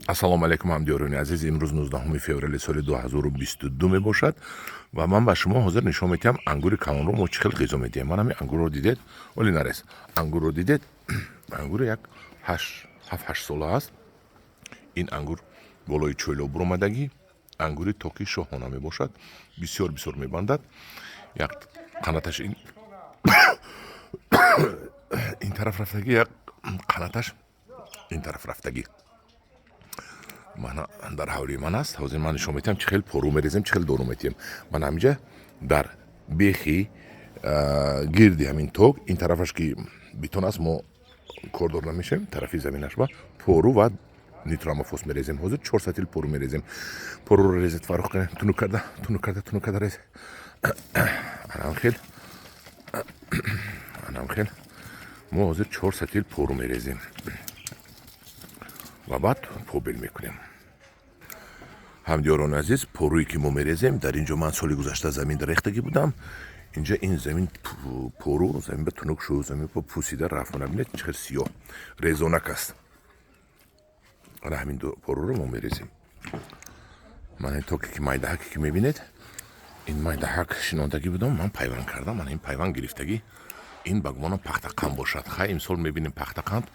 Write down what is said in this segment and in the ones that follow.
Ассалому алайкум, ҳамдиёрони азиз. Имрӯз 19 феврали соли 2022 мебошад ва ман ба шумо ҳозир нишон медиҳам, ангури калонро мо чӣ хел ғизо медиҳем. Ман ҳамин ангурро дидед, оли нарез, ангурро дидед. Ангур як 7-8 сола аст. Ин ангур болои чӯйло буромадагӣ, ангури токи шоҳона мебошад. Бисёр бисёр мебандад. Як қанаташ ин тараф рафтагӣ, як қанаташ ин тараф рафтагӣ. Мана, дар ҳавлии ман аст. Ҳозир ман нишон медиҳам, чӣ хел пору мерезем, чӣ хел дору метиҳем. Ман ҳаминҷа дар бехи гирди ҳамин ток, ин тарафаш ки бетон аст, мо кордор намешавем, тарафи заминаш ба пору ва нитроамофос мерезем. Ҳозир чор сатил пору мерезем. Поруро резед, Фаррух, кунед, тунук карда, тунук карда, тунук карда рез. Анам хел, анам хел. Мо ҳозир чор сатил пору мерезем ва баъд побел мекунем. Ҳамдиёрони азиз, поруе ки мо мерезем, дар ин ҷо ман соли гузашта замин рехтагӣ будам. Инҷа ин замин пору замин ба тунук шуд, замин пусида рафт. Мана, бинед, чӣ хел сиёҳ резонак аст. Ана ҳамин поруро мо мерезем. Ман ин токе ки майдаҳаке ки мебинед, ин майдаҳак шинондагӣ будам, ман пайванд кардам. Мана ин пайванд гирифтагӣ. Ин ба гумонам пахтақанд бошад. Хай, имсол мебинем. Пахтақанд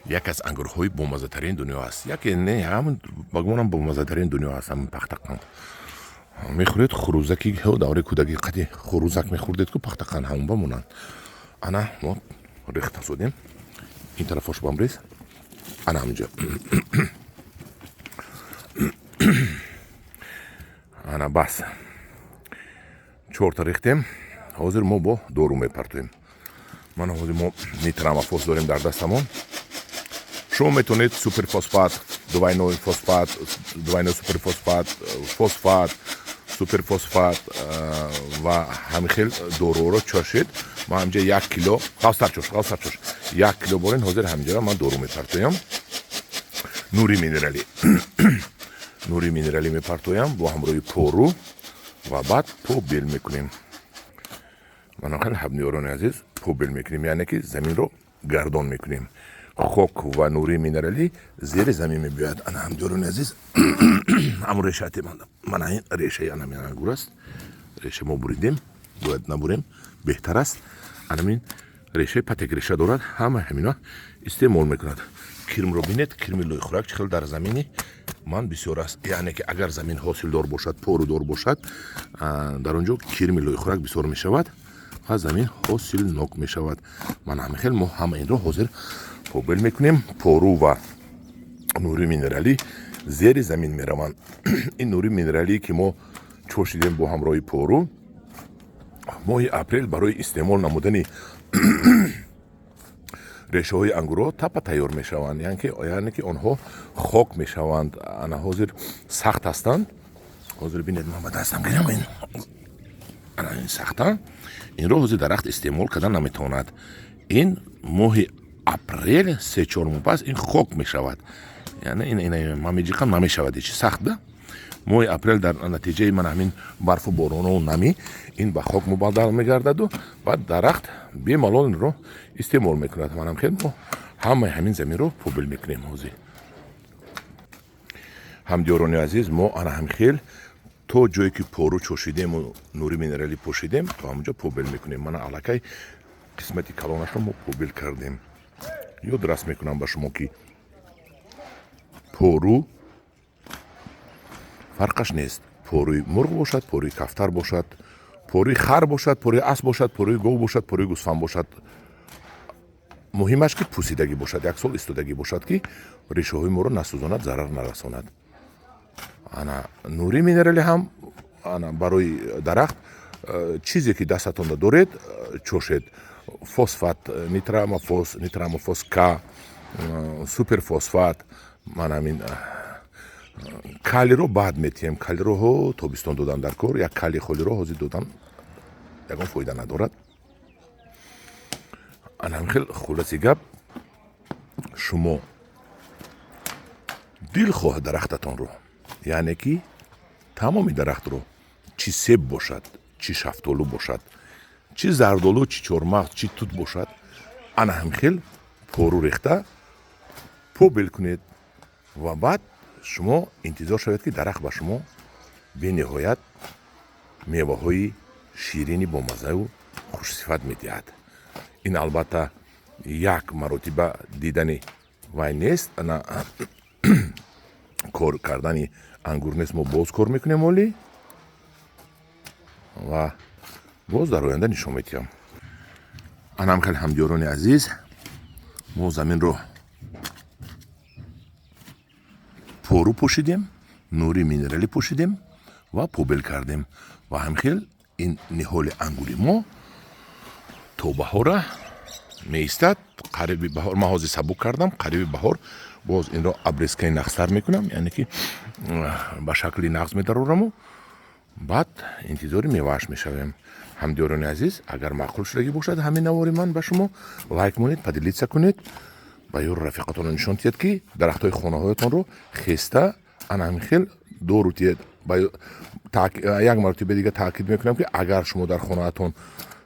як аз ангурҳои бомаззатарин дунё аст. Яке не, ҳамн ба гумонам бомаззатарин дунё аст ҳамин пахтақанд. Мехӯред хурӯзаки, давраи кӯдакӣ қади хурӯзак мехӯрдед ку, пахтақанд ҳамон ба монанд. Ана, мо рехта зодем. Ин тарафош бам рез. Ана ҳаминҷо, ана, бас, чорта рехтем. Ҳозир мо бо дору мепартоем. Мана, ҳозир мо нитроамофос дорем дар дастамон. Шумо метавонед суперфосфат, двойной фосфат, двойной суперфосфат, фосфат, суперфосфат ва ҳамин хел доруро чошед. Ман ҳаминҷа 1 кило, ғафстар чош, ғафстар чош, 1 кило борин. Ҳозир ҳаминҷара ман дору мепартоям, нури минералӣ, нури минералӣ мепартоям бо ҳамроҳи пору ва баъд побел мекунем. Манохел, ҳамдиёрони азиз, побел мекунем, яъне ки заминро гардон мекунем. Хок ва нури минералӣ зери замин мебиёяд. Ана, ҳамдиёрони азиз, ҳамун решаати мана ин решаи анамин ангур аст. Реша мо буридем, бояд набурем, беҳтар аст. Анамин решаи патек реша дорад, ҳама ҳамино истеъмол мекунад. Кирмро бинед, кирми лӯйхӯрак чӣ хел дар замини ман бисёр аст. Яъне ки агар замин ҳосилдор бошад, порудор бошад, дар он ҷо кирми лӯйхӯрак бисёр мешавад ва замин ҳосилнок мешавад. Ман ҳамин хел мо ҳама инро ҳозир побел мекунем. Пору ва нури минералӣ зери замин мераванд. Ин нури минералие ки мо чошидем бо ҳамроҳи пору, моҳи апрел барои истеъмол намудани решаҳои ангурҳо тапа тайёр мешаванд, яъне ки онҳо хок мешаванд. Ана, ҳозир сахт ҳастанд. Ҳозир бинед, ман ба дастам гирам, ин ана ин сахта. Инро ҳозир дарахт истеъмол карда наметавонад. Ин моҳи апрел, 3-4 моҳ пас ин хок мешавад. Яъне ман меҷиқам, намешавад ҳечи, сахт да. Моҳи апрел дар натиҷаи ман ҳамин барфу борону намӣ ин ба хок мубаддал мегардаду баъд дарахт бемалол инро истеъмол мекунад. Манам хел мо ҳамаи ҳамин заминро побел мекунем ҳозир. Ҳамдиёрони азиз, мо ана ҳамин хел то ҷое ки пору чошидему нури минералӣ пошидем, то ҳамонҷо побел мекунем. Мана, аллакай қисмати калонашро мо побел кардем. Ёдрас мекунам ба шумо, ки пору фарқаш нест: поруи мурғ бошад, поруи кафтар бошад, поруи хар бошад, поруи асп бошад, поруи гов бошад, поруи гӯсфанд бошад, муҳимаш ки пусидагӣ бошад, як сол истодагӣ бошад, ки решаҳои моро насӯзонад, зарар нарасонад. Ана, нури минералӣ ҳам ана барои дарахт, чизе ки дастатонда доред, чошед: фосфат, нитроамофос, нитроамофос к, суперфосфат. Ман ҳамин калиро баъд метиҳем. Калиро ҳо тобистон додан дар кор. Як кали холиро ҳозир додан ягон фоида надорад. Ана ҳамин хел. Хулоси гап, шумо дилхоҳ дарахтатонро, яъне ки тамоми дарахтро, чӣ себ бошад, чӣ шафтолу бошад, чӣ зардолу, чӣ чормағз, чӣ тут бошад, ана ҳамин хел пору рехта побел кунед ва баъд Шумо интизор шавед, ки дарахт ба шумо бениҳоят меваҳои ширини бомаззаю хушсифат медиҳад. Ин, албатта, як маротиба дидани вай нест, ана кор кардани ангур нест. Мо боз кор мекунем ҳолӣ ва боз дар оянда нишон медиҳам. Анам хеле, ҳамдиёрони азиз, мо заминро пору пӯшидем, нури минералӣ пӯшидем ва побел кардем. Ва ҳамхел ин ниҳоли ангури мо то баҳора меистад. Қариби баҳор, ман ҳозир сабук кардам, қариби баҳор боз инро обрезкаи нағзтар мекунам, яъне ки ба шакли нағз медарораму баъд интизори мевааш мешавем. Ҳамдиёрони азиз, агар маъқул шудагӣ бошад ҳамин навори ман ба шумо, лайк монед, поделиться кунед, ба ёру рафиқатонро нишон диҳед, ки дарахтҳои хонаҳоятонро хеста ана ҳамин хел дору диҳед. Як маротиба дига таъкид мекунам, ки агар шумо дар хонаатон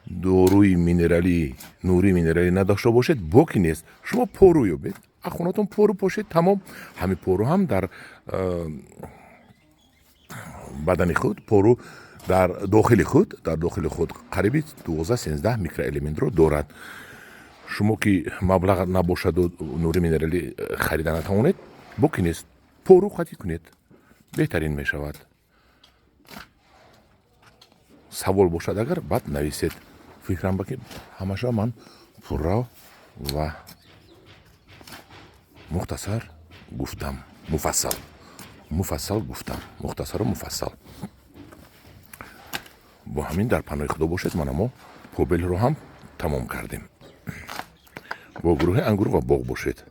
доруи минералӣ, нури минералӣ надошта бошед, боки нест, шумо пору ёбед, аз хонатон пору пошед, тамом. Ҳамин пору ҳам дар бадани худ, пору дар дохили худ қариби 12-13 микроэлементро дорад. Шумо ки маблағ набошаду нури минералӣ харида натавонед, боки нест, пору қатӣ кунед, беҳтарин мешавад. Савол бошад агар, баъд нависед. Фикрам ба ки ҳамаша ман пурра ва мухтасар гуфтам, муфассал гуфтам, мухтасару муфассал. Бо ҳамин дар паноҳи Худо бошед. Мана, мо побелро ҳам тамом кардем. Бо гурӯҳи «Ангур ва боғ» бошед.